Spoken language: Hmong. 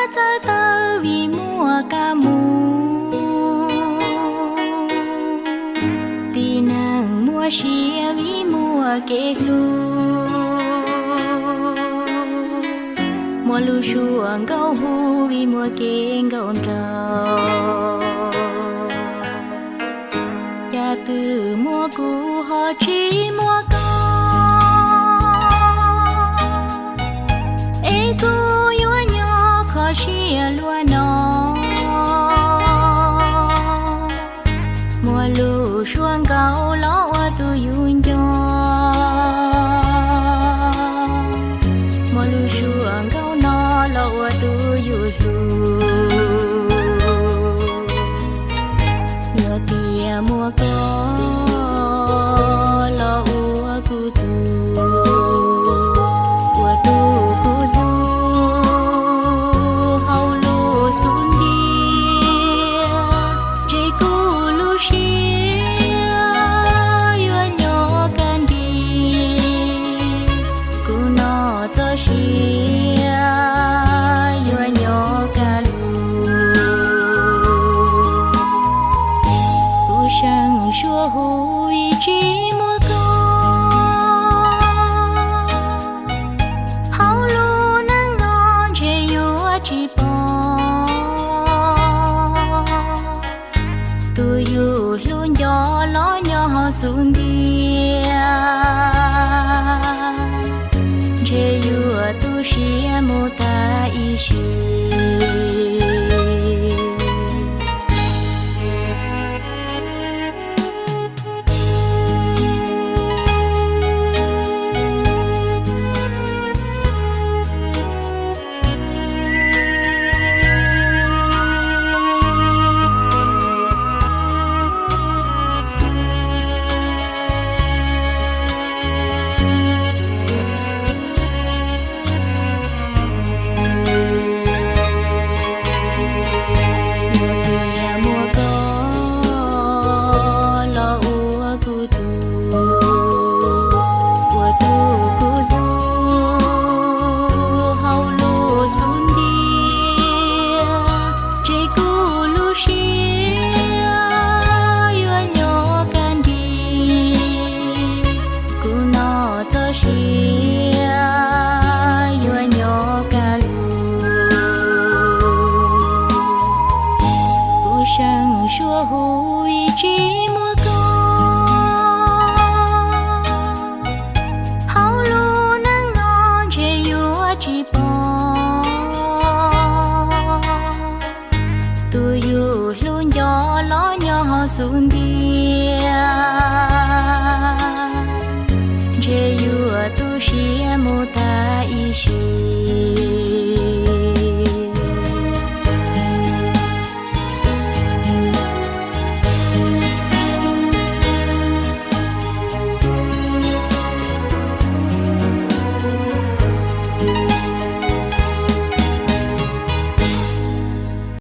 Txawj tawv vim muaj kab mus, tib neeg muaj sia vim muaj kev hlub, muaj lub suab nkauj hu vim muaj kev nkauj nraug. Cas twb muaj kuv ho tsis muaj koj, es kuv yuav nyob kho siab luaj no. Muaj lub suab nkauj los ua tus yus nco, muaj lub suab nkauj no los ua tus yus hlub. Yog tias muaj koj los ua kuv tus, ua tus kuv hlub hauv lub xub ntiag, ntshe kuv lub siab yuav nyob kaj nrig, kuv no txoj sia yuav nyob kaj lug. Kuv seev suab hu vim tsis muaj koj, hauv lub neej no ntshe yuav tsis pom tus yus hlub nco los nyob hauv xub ntiag, ntshe yuav tu siab mus tag ib sim.